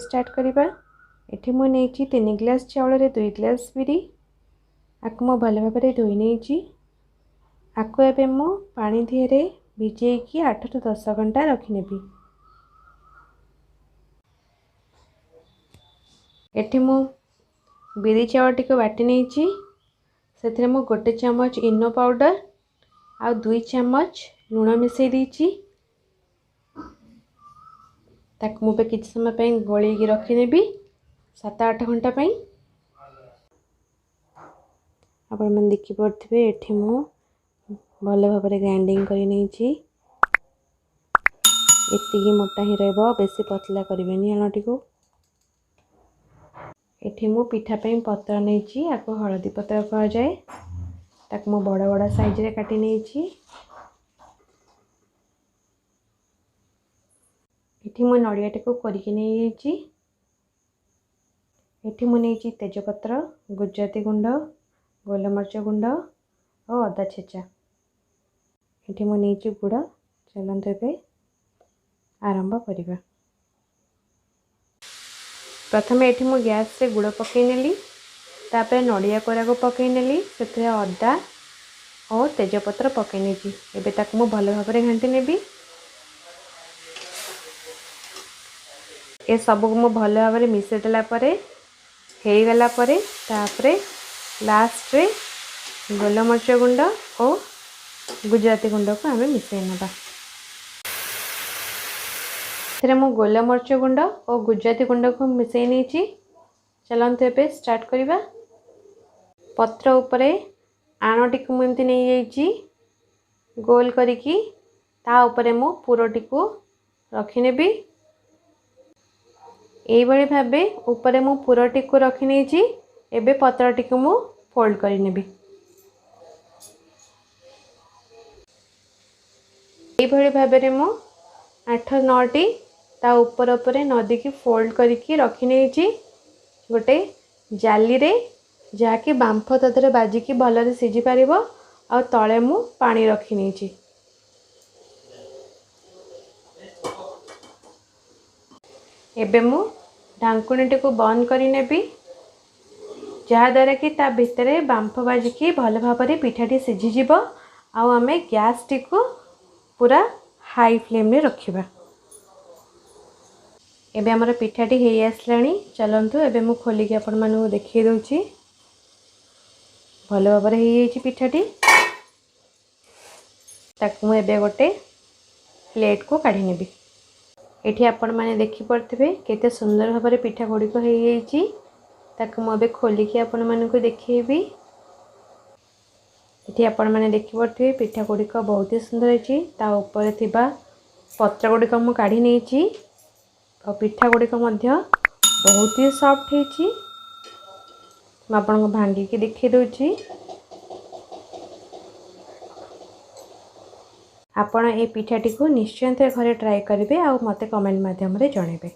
Start କରିବା। ଏଠି ମୁଁ ନେଇଛି 3 ଗ୍ଲାସ୍ ଚାଉଳରେ 2 ଗ୍ଲାସ୍ ବିରି। ଆକୁ ମୁଁ ଭଲ ଭାବରେ ଧୋଇ ନେଇଛି। ଆକୁ ଏବେ ମୁଁ ପାଣି ଦିହରେ ଭିଜେଇକି 8ରୁ 10 ଘଣ୍ଟା ରଖିନେବି। ଏଠି ମୁଁ ବିରି ଚାଉଳଟିକୁ ବାଟି ନେଇଛି। ସେଥିରେ ମୁଁ 1 ଚାମଚ ଇନୋ ପାଉଡ଼ର ଆଉ 2 ଚାମଚ ଲୁଣ ମିଶାଇ ଦେଇଛି। ତାକୁ ମୁଁ ଏବେ କିଛି ସମୟ ପାଇଁ ଗୋଳେଇକି ରଖିନେବି 7-8 ଘଣ୍ଟା ପାଇଁ। ଆପଣମାନେ ଦେଖିପାରୁଥିବେ ଏଠି ମୁଁ ଭଲ ଭାବରେ ଗ୍ରାଇଣ୍ଡିଙ୍ଗ କରି ନେଇଛି। ଏତିକି ମୋଟା ହିଁ ରହିବ, ବେଶୀ ପତଲା କରିବେନି ଆଣଟିକୁ। ଏଠି ମୁଁ ପିଠା ପାଇଁ ପତ୍ର ନେଇଛି, ଆକୁ ହଳଦୀ ପତ୍ର କୁହାଯାଏ। ତାକୁ ମୁଁ ବଡ଼ ବଡ଼ ସାଇଜରେ କାଟି ନେଇଛି। ଏଠି ମୁଁ ନଡ଼ିଆଟିକୁ କୋରିକି ନେଇଯାଇଛି। ଏଠି ମୁଁ ନେଇଛି ତେଜପତ୍ର, ଗୁଜୁରାତି ଗୁଣ୍ଡ, ଗୋଲମରିଚ ଗୁଣ୍ଡ ଓ ଅଦା ଛେଚା। ଏଠି ମୁଁ ନେଇଛି ଗୁଡ଼। ଚାଲନ୍ତୁ ଏବେ ଆରମ୍ଭ କରିବା। ପ୍ରଥମେ ଏଠି ମୁଁ ଗ୍ୟାସରେ ଗୁଡ଼ ପକାଇ ନେଲି, ତାପରେ ନଡ଼ିଆ କୋରାକୁ ପକାଇ ନେଲି, ସେଥିରେ ଅଦା ଓ ତେଜପତ୍ର ପକାଇ ନେଇଛି। ଏବେ ତାକୁ ମୁଁ ଭଲ ଭାବରେ ଘାଣ୍ଟି ନେବି। ଏସବୁକୁ ମୁଁ ଭଲ ଭାବରେ ମିଶାଇ ଦେଲା ପରେ ହେଇଗଲା ପରେ ତାପରେ ଲାଷ୍ଟରେ ଗୋଲମରିଚ ଗୁଣ୍ଡ ଓ ଗୁଜୁରାତି ଗୁଣ୍ଡକୁ ଆମେ ମିଶାଇ ନେବା। ଏଥିରେ ମୁଁ ଗୋଲମରିଚ ଗୁଣ୍ଡ ଓ ଗୁଜୁରାତି ଗୁଣ୍ଡକୁ ମିଶାଇ ନେଇଛି। ଚାଲନ୍ତୁ ଏବେ ଷ୍ଟାର୍ଟ କରିବା। ପତ୍ର ଉପରେ ଆଣଟିକୁ ମୁଁ ଏମିତି ନେଇଯାଇଛି ଗୋଲ କରିକି, ତା ଉପରେ ମୁଁ ପୁରଟିକୁ ରଖିନେବି। ଏଇଭଳି ଭାବେ ଉପରେ ମୁଁ ପୁରଟିକୁ ରଖିନେଇଛି। ଏବେ ପତ୍ରଟିକୁ ମୁଁ ଫୋଲ୍ଡ କରିନେବି। ଏଇଭଳି ଭାବରେ ମୁଁ 8-9ଟି ତା ଉପର ଉପରେ ନଦିକି ଫୋଲ୍ଡ କରିକି ରଖିନେଇଛି ଗୋଟେ ଜାଲିରେ, ଯାହାକି ବାମ୍ଫ ତା ଦେହରେ ବାଜିକି ଭଲରେ ସିଝିପାରିବ। ଆଉ ତଳେ ମୁଁ ପାଣି ରଖିନେଇଛି। ଏବେ ମୁଁ ଢାଙ୍କୁଣୀଟିକୁ ବନ୍ଦ କରିନେବି, ଯାହାଦ୍ୱାରା କି ତା ଭିତରେ ବାମ୍ଫ ବାଜିକି ଭଲ ଭାବରେ ପିଠାଟି ସିଝିଯିବ। ଆଉ ଆମେ ଗ୍ୟାସ୍ଟିକୁ ପୁରା ହାଇ ଫ୍ଲେମ୍ରେ ରଖିବା। ଏବେ ଆମର ପିଠାଟି ହେଇ ଆସିଲାଣି। ଚାଲନ୍ତୁ ଏବେ ମୁଁ ଖୋଲିକି ଆପଣମାନଙ୍କୁ ଦେଖାଇ ଦେଉଛି। ଭଲ ଭାବରେ ହେଇଯାଇଛି ପିଠାଟି। ତାକୁ ମୁଁ ଏବେ ଗୋଟେ ପ୍ଲେଟ୍କୁ କାଢ଼ି ନେବି। ଏଠି ଆପଣମାନେ ଦେଖିପାରୁଥିବେ କେତେ ସୁନ୍ଦର ଭାବରେ ପିଠା ଗୁଡ଼ିକ ହେଇଯାଇଛି। ତାକୁ ମୁଁ ଏବେ ଖୋଲିକି ଆପଣମାନଙ୍କୁ ଦେଖେଇବି। ଏଠି ଆପଣମାନେ ଦେଖିପାରୁଥିବେ ପିଠା ଗୁଡ଼ିକ ବହୁତ ହି ସୁନ୍ଦର ହେଇଛି। ତା ଉପରେ ଥିବା ପତ୍ର ଗୁଡ଼ିକ ମୁଁ କାଢ଼ି ନେଇଛି। ଆଉ ପିଠା ଗୁଡ଼ିକ ମଧ୍ୟ ବହୁତ ହି ସଫ୍ଟ ହେଇଛି। ମୁଁ ଆପଣଙ୍କୁ ଭାଙ୍ଗିକି ଦେଖେଇ ଦେଉଛି। ଆପଣ ଏ ପିଠାଟିକୁ ନିଶ୍ଚୟ ଘରେ ଟ୍ରାଏ କରିବେ ଆଉ ମୋତେ କମେଣ୍ଟ ମାଧ୍ୟମରେ ଜଣାଇବେ।